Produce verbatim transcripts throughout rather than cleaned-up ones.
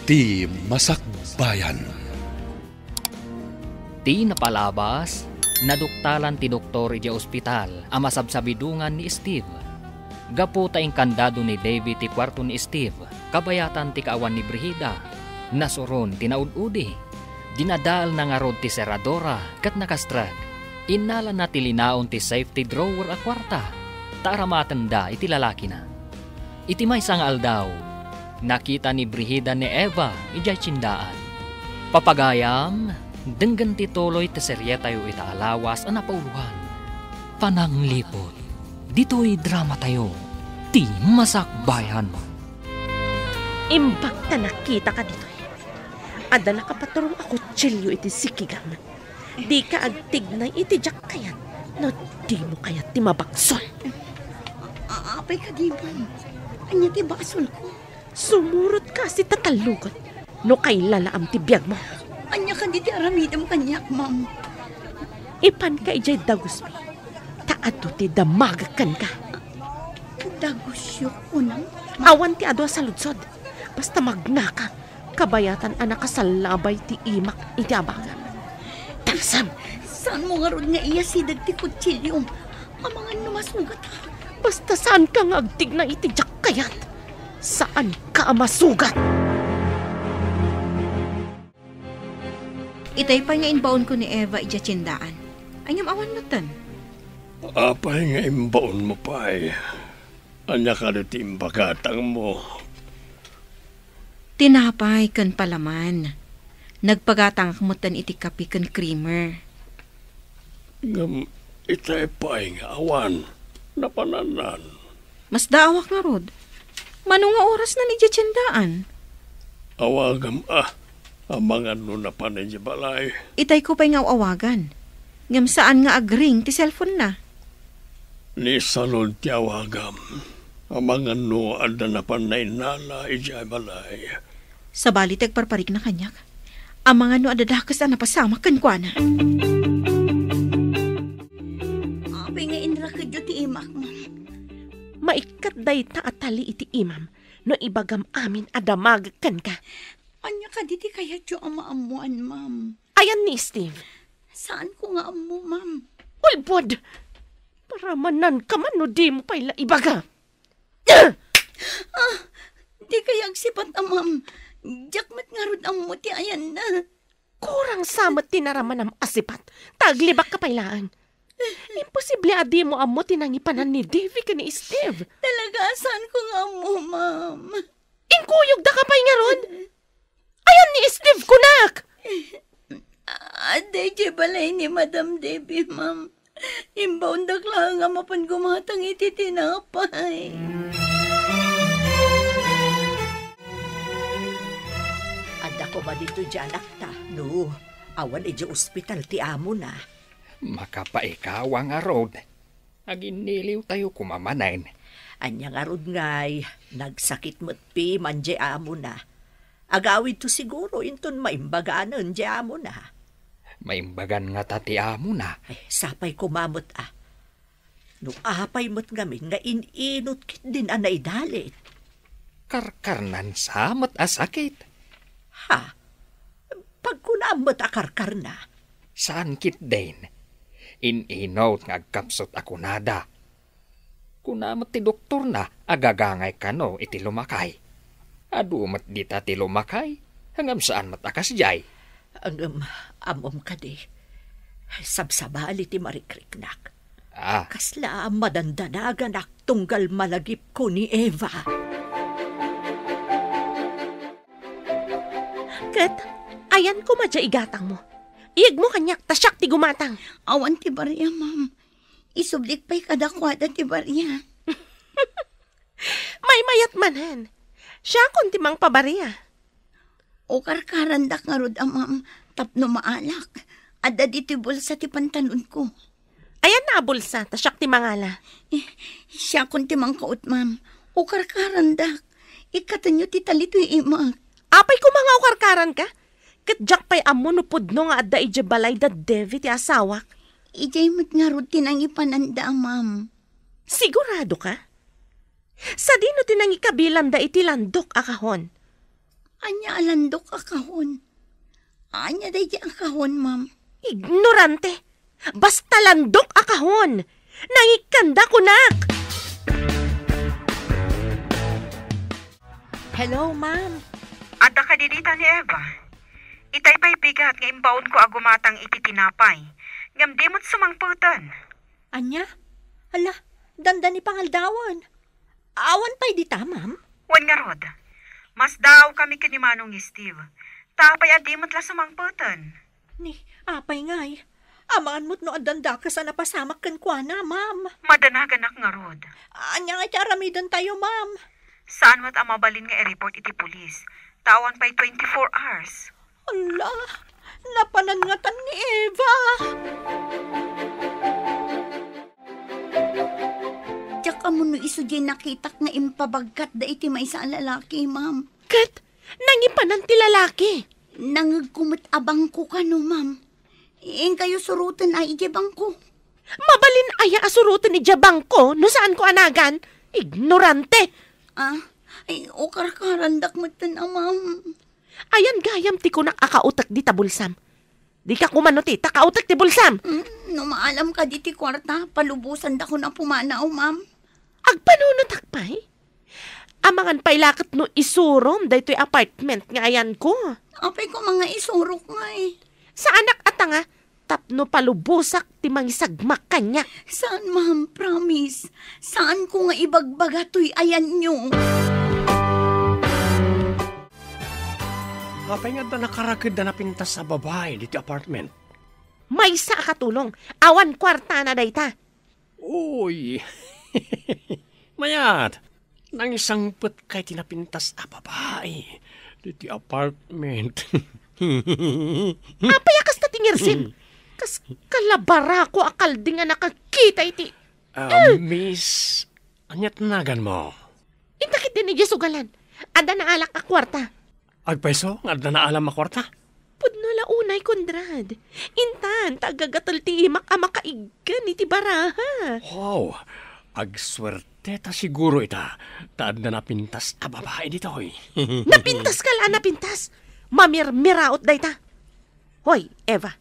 Ti Masakbayan. Ti napalabas, naduktalan ti doktor idiay ospital a masabsabidongan ni Steve. Gapu ta inkandado ni Davy ti kuarto ni Steve, kabayatan ti kaawan ni Brigida, nasuron ti naud-udi. Dinadaelna ngarud ti seradora ket nakastrek. Innalana ti linaon ti safety drawer a kuarta, ta aramatenda iti lalakina. Iti maysa nga aldaw, nakita ni Brigida ni Eva idiay tiendaan. Papagayam, denggen ti tuloy ti serietayo ita a lawas a napauloan. Panangliput, ditoy dramatayo, Ti Masakbayan. Imbag ta nakitaka ditoy, adda nakapaturong a kutsilio iti sikigam. Dika agtignay iti diak kayat no dimo kayat ti mabakson. A-, apay kadi, ma'am? Ania ti basolko? Sumurotka a sitatallugot no kailalaam ti biagmo. Ania kadi ti aramidem kaniak, ma'am? Ipanka idiay dagusmi, ta adu ti damagek kenka. Dagusyo, kunam? Awan ti adu a saludsod. Basta magnaka, kabayatan a nakasallabay ti imak iti abagam. Tarsem! Saanmo ngarud nga iyasideg ti kutsilio? Amangan no masugatak. Basta saanka nga agtignay iti diak kayat, saanka a masugat. Itay pay nga imbaonko ni Eva idiay tiendaan. Ngem awan metten. Apay nga imbaonmo pay? Ania kadi ti impagatangmo? Tinapay ken palaman. Nagpagatangak metten iti kape ken creamer. Ngem itay pay nga awan napanannan. Masdaawak ngarud. Mano nga orasnan idiay tiendaan? Awagam a, amangan no napan idiay balay. Itayko pay nga aw-awagan. Ngem saan nga agring ti cellphone-na. Ni Salud ti awagam. Amangan no adda napan nainnala idiay balay. Sabali ti agparparikna kaniak. Amangan no adda dakes a napasamak kenkuana. Apay nga inrakedyo ti imak, ma'am? Maikkat dayta a tali iti imam no ibagam amin a damagek kenka. Ania kadi ti kayatyo a maammoan, ma'am? Ayan ni Steve. Saanko nga ammo, ma'am. Ulbod! Paramananka man no dimo pay la ibaga. Ah! Dikay agsipat a, ma'am. Diak met ngarud ammo ti ayanna. Kurang sa met ti naramanam a sipat, ta aglibakka pay laeng. Imposible a dimo ammo ti nangipanan ni Davy ken ni Steve. Talaga a saanko nga ammo, ma'am. Inkuyogdaka pay ngarud? Ayan ni Steve, kunak! Adda idiay balay ni Madam Debbie, ma'am. Imbaondak laeng a mapan gumatang iti tinapay. Adda koma ditoy diay anakta, no awan idiay ospital ti amona. Makapaikawa ngarud. Aginniliwtayo koma manen. Ania ngarud ngay, nagsakit met piman diay amona. Agawidto siguro inton maimbaganen diay amona. Maimbagan ngata ti amona? Ay, sapay koma met a. No apay met ngamin nga in-inut ketdin a naidalit? Karkarnan sa met a sakit. Ha? Pagkunam met a karkarna? Saan ketdin. In-inut nga agkapsut a kunada. Kuna met ti doktorna a gagangay kano iti lumakay. Adu met dita ti lumakay, ngem saan met a kasdiay. Ngem ammom kadi, sabsabali ti marikriknak. Ah. Kasla madandanaganak tunggal malagipko ni Eva. Ket, ayan koma diay igatangmo. Iyegmo kaniak ta siak ti gumatang. Awan ti baria, ma'am. Isublik pay kadakuada ti baria. Maymayat manen. Siakon ti mangpabaria. O karkarandak ngarud a, ma'am, tapno maalak. Adda ditoy bulsa ti pantalonko. Ayan na a bulsa, ta siak ti mangala. Eh, siakon ti mangkaut, ma'am. O karkarandak. Ikkatenyo ti talitoy imak. Apay koma nga o karkaranka? Ket diak pay ammo no pudno nga adda idiay balay da Devi ti asawak. Idiay met ngarud ti nangipananda, ma'am. Sigurado ka? Sadino ti nangikabilanda iti landok a kahon? Ania a landok a kahon? Ania daydi a kahon, ma'am? Ignorante! Basta landok a kahon! Nangikkanda, kunak! Hello, ma'am. Adda kadi dita ni Eva? Itay pay bigat nga imbaonko a gumatang iti tinapay, ngem di met sumangpeten. Ania? Hala, dandani pangaldawen. Awan pay dita, ma'am? Wen ngarud, masdaawkami ken ni Manong Steve. Ta apay a di met la sumangpeten? Ni, apay ngay? Amangan met no addan dakes a napasamak kenkuana, ma'am. Madanaganak ngarud. Ania nga ti aramidentayo, ma'am? Saan met a mabalin nga i-report iti pulis. Ta awan pay twenty-four hours. Ala, napanan ngatan ni Eva. Diak ammo no isu diay nakitak nga impabagkatda iti maysa a lalaki, ma'am. Ket nangipanan ti lalaki? Nangegko met a bangko kano, ma'am. Inkayo suroten a idiay bangko. Mabalin aya a suroten idiay bangko no saanko a nagan? Ignorante! Ah, ay, o karkarandak metten a, ma'am. Ayan gayam ti kunak a kautek dita bulsam. Dika kumano ti ta kautek ti bulsam. Mm, no maalam kadi ti kuarta, palubosandakon a pumanaw, ma'am. Agpanunotak pay? Amangan pay la ket no isurom daytoy apartment nga ayanko. Apay ko mga isurok ngay? Saanak a tanga tapno palubosak ti mangisagmak kaniak. Saan, ma'am, promise. Saan ko nga ibagbaga toy ayanyo. Apay nga adda nakarakedda napintas a babai diti apartment? Maysa a katulong, awan kuartana dayta. Uy! Mayat, nangisangpetkay ti napintas a babai diti apartment. Apay a kasta ti ngirsem? Kas kalabarako a kalding a nakakita iti Ah, miss, ania ti naganmo? Inta ketdin idiay sugalan. Adda naalak a kuarta. Agpayso nga adda naalam a kuarta? Pudno la unay, Conrad. Intan, ta agagatel ti imak a makaiggan iti baraha. Wow, agsuerteta siguro ita, ta adda napintas a babai ditoy. Napintas ka la, napintas? Mamirmiraot dayta. Hoy, Eva,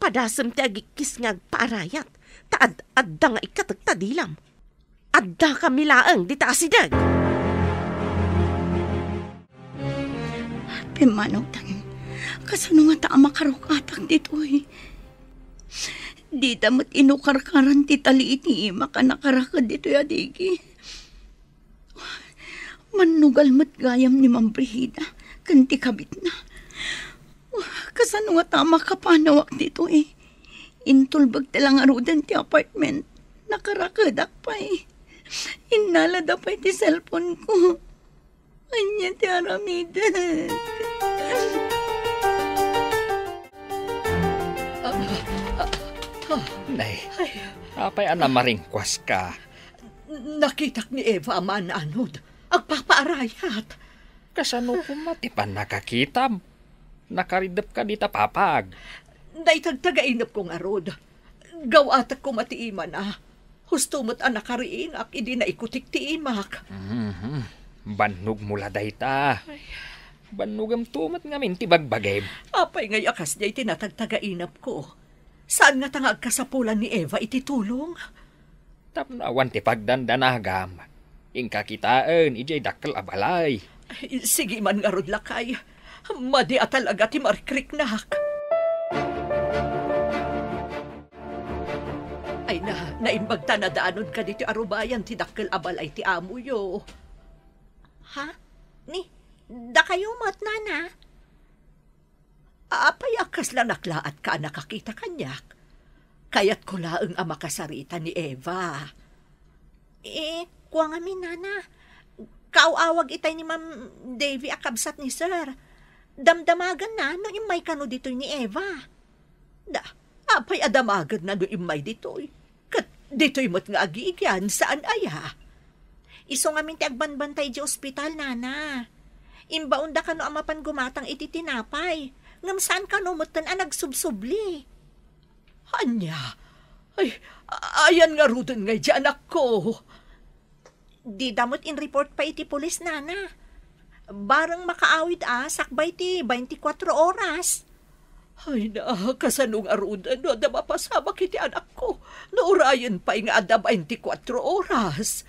padasem ti agikkis nga agpaarayat, ta ad-adda nga ikkatek ta dilam. Addakami laeng dita asideg. Pimmanawtan, kasano ngata a makarukatak ditoy? Dita met inukarkaran ti tali iti imak a nakaraked ditoy a digi. Mannugal met gayam ni Ma'am Brigida ken ti kabitna. Kasano ngata a makapanawak ditoy? Intulbek ti la ngaruden ti apartment. Nakarakedak pay. Innalada pay ti cellphone ko. Ania ti aramidek? Ah, ah, ah. Nay, ay, apay a namaringkuaska? Nakitak ni Eva a maananod. Agpapaarayat. Kasano koma ti pannakakitam? Nakaridepka dita papag. Dayta agtagainepko ngarud. Gaw-atek koma ti imana. Husto met a nakariingak idi naikutik ti imak. Mhm. Bannogmo la dayta. Ay. Bannogemto met ngamin ti bagbagim. Apay ngay a kasdiay ti natagtagainepko? Saan ngata nga agkasapulan ni Eva iti tulong? Tapno awan ti pagdandanagam, inka kitaen idiay dakkel a balay. Ay, sige man ngarud, lakay. Madi a talaga ti marikriknak. Ay na, naimbag ta nadaanonka ditoy arubayan ti dakkel a balay ti amoyo. Ha? Ni, dakayo met, nana? Apay a kasla naklaatka a nakakita kaniak? Kayatko laeng a makasarita ni Eva. Eh, kua ngamin, nana. Kaaw-awag itay ni Ma'am Davy a kabsat ni Sir. Damdamaganna no immay kano ditoy ni Eva. Da, apay a damagenna no immay ditoy? Ket ditoy met nga agigian, saan aya? Isu ngamin ti agbanbantay idiay ospital, nana. Imbaonda kano a mapan gumatang iti tinapay, ngem saan kano metten a nagsubsubli. Ania? Ay, ayan ngaruden ngay diay anakko. Dida met in-report pay iti pulis, nana. Bareng makaawid a sakbay ti twenty-four oras. Ay na, kasano ngaruden no adda mapasamak iti anakko? No urayen pay nga adda twenty-four oras.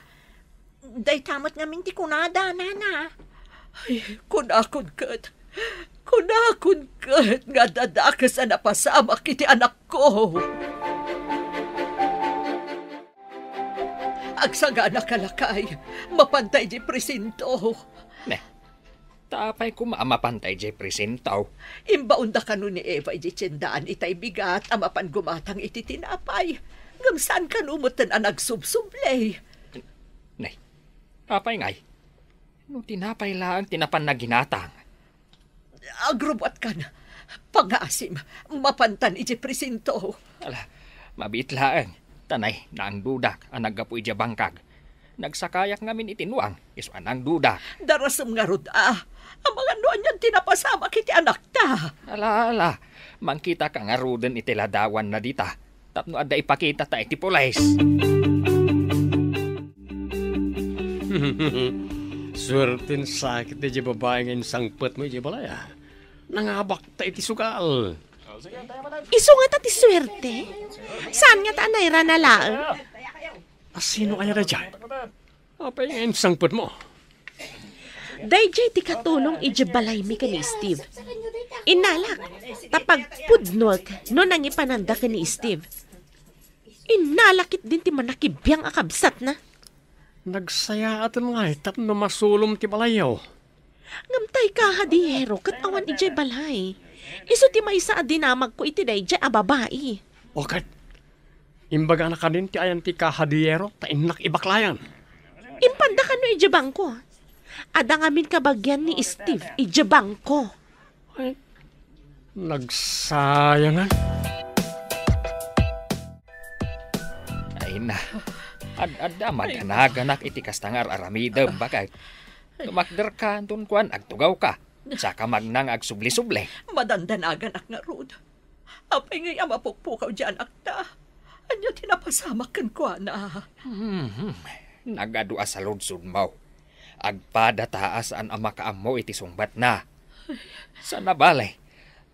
Dayta met ngamin ti kunada, nana. Ay, kunakon ket, kunakon ket nga adda dakes a napasamak iti anakko. Agsagana ka, lakay, mapanta idiay presinto. Ne, ta apay koma a mapanta idiay presinto? Imbaonda kano ni Eva idiay tiendaan itay bigat a mapan gumatang iti tinapay. Ngem saan kano metten a nagsubsubli. Ne, apay ngay? No tinapay laeng ti napan naginatang. Agrubbuatkan. Pangngaasim, mapantan idiay presinto. Ala, mabiit laeng. Ta nay, naangdudak a naggapu idiay bangkag. Nagsakayak ngamin iti nuang, isu a naangdudak. Darasem ngarud a. Amangan no anian ti napasamak iti anakta. Ala, ala. Mangkitaka ngaruden iti ladawanna dita. Tapno adda ipakitata iti pulis. Suerten sakit daydiay babai nga insangpetmo idiay balay, a. Nangabakta iti sugal. Isu ngata ti suerte? Saan ngata a nairana laeng? A, sino aya daydiay? Apay nga insangpetmo? Daydiay ti katulong idiay balaymi ken ni Steve. Innalak, ta pagpudnoek no nangipananda ken ni Steve. Innalak ketdin ti manakibiang a kabsatna. Nagsayaaten ngay tapno masulom ti balayyo. Ngem tay kahadiyero ket awan idiay balay. Isu ti maysa a dinamagko iti daydiay a babai. O ket, imbagana kadin ti ayan ti kahadiyero ta innak ibaklayan. Impanda kano idiay bangko. Adda ngamin kabagian ni Steve idiay bangko. Ay, nagsayangan. Ay na, ad-adda madanaganak iti kasta nga ar-aramidem, baket. Tumakderka, anton kuan, agtugawka. Saka magna nga agsubli-subli. Madandanaganak ngarud. Apay ngay a mapukpukaw diay anakta? Ania ti napasamak kenkuana? Hmm, nagadu a saludsodmo. Agpada ta a saan a makaammo iti sungbatna. Sana bale,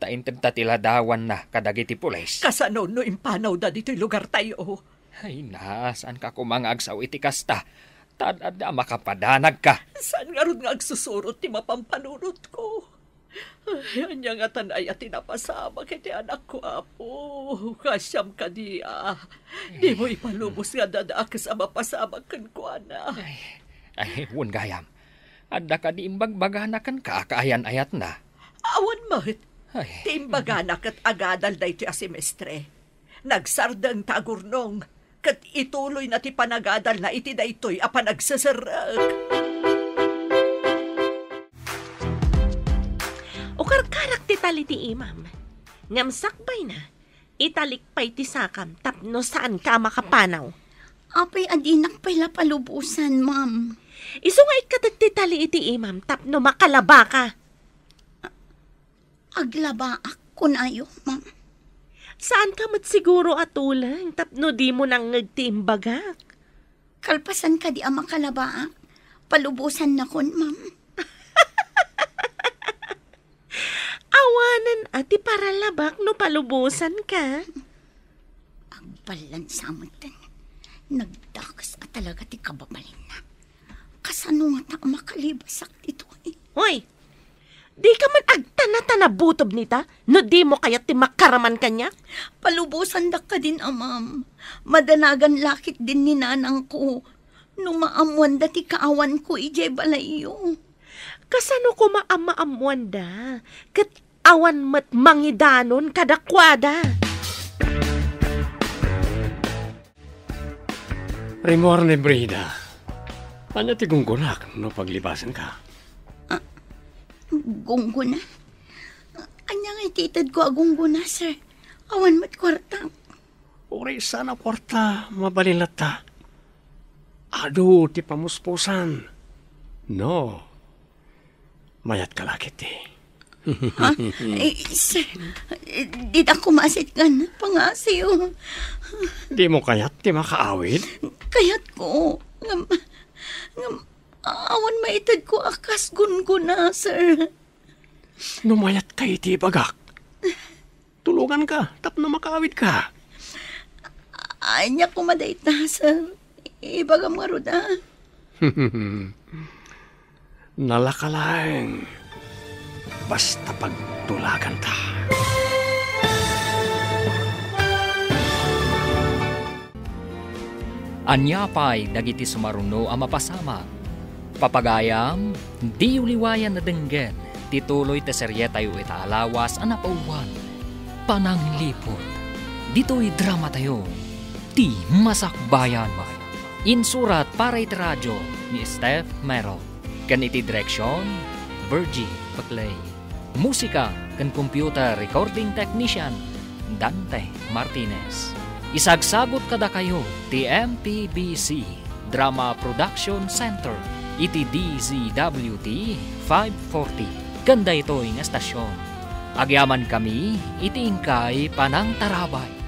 ta intedta ti ladawanna kadagiti pulis. Kasano no impanawda ditoy lugartayo? Ay na, saanka koma nga agsao iti kasta. Ta ad-adda a makapadanagka. Saan ngarud nga agsusurot ti mapanpanunotko? Ay, ania ngatan aya ti napasamak iti anakko, Apo? Kasiam kadi a dimo ipalubos nga adda dakes a mapasamak kenkuana. Ay, ay, wen gayam. Adda kadi imbagbagana kenka a kaayan-ayatna? Awan met. Ay. Ti imbagana ket agadal daytoy a semestre. Nagsardeng ta agurnong, ket ituloyna ti panagadalna iti daytoy a panagseserrek. Ukarkarak ti tali ti imam, ngem sakbayna, italik pay ti sakam tapno saanka a makapanaw. Apay a dinak pay la palubosan, ma'am? Isu nga ikkatek ti tali iti imam tapno makalabaka. Aglabaak, kunayo, ma'am. Saanka met siguro a tuleng tapno dimo nangngeg ti imbagak? Kalpasan kadi a makalabaak, palubosannakon, ma'am. Awanen a ti paralabak no palubosanka. Agballansa metten. Nagdakes a talaga ti kababalinna. Kasano ngata a makalibasak ditoy? Hoy! Dika man agtana-tana butob nita, no dimo kayat ti makaraman kaniak? Palubosandak kadin, ma'am. Madanagan la ketdin ni nanangko no maammoanda ti kaawanko idiay balayyo. Kasano koma a maammoanda? Ket awan met mangidanon kadakuada. Rimor ni Brida, ania ti gunggonak no paglibasenka? Ah, gunggona? Ania nga ititedko a gunggona, sir? Awan met kuarta. Uray saan a kuarta, mabalin latta. Adu ti pamuspusan. No. Mayatka la ketdi. Ha? Eh, sir, dida kumasit ngan pangasiw. Dimo kayat ti makaawid? Kayatko. Ngem, ngem, Awan maitedko a kas gunggona, sir. No mayatka iti ibagak, tulonganka tapno makaawidka. Ania koma dayta, sir? Ibagam ngarud, a. Nalaka laeng basta pagtulaganta. Ania pay dagiti sumaruno a mapasamak? Papagayam, diyo liwayan a denggen ti tuloy ti serietayo ita a lawas a napawan, Panangliput. Ditoy dramatayo, Ti Masakbayan. Insurat para iti radio ni Steph Mero. Ken iti direksion, Virgie Paclay. Musika ken computer recording technician, Dante Martinez. Isagsagut kadakayo ti M P B C Drama Production Center iti D Z W T five forty ken daytoy nga estasion. Agyamankami iti inkay panangtarabay.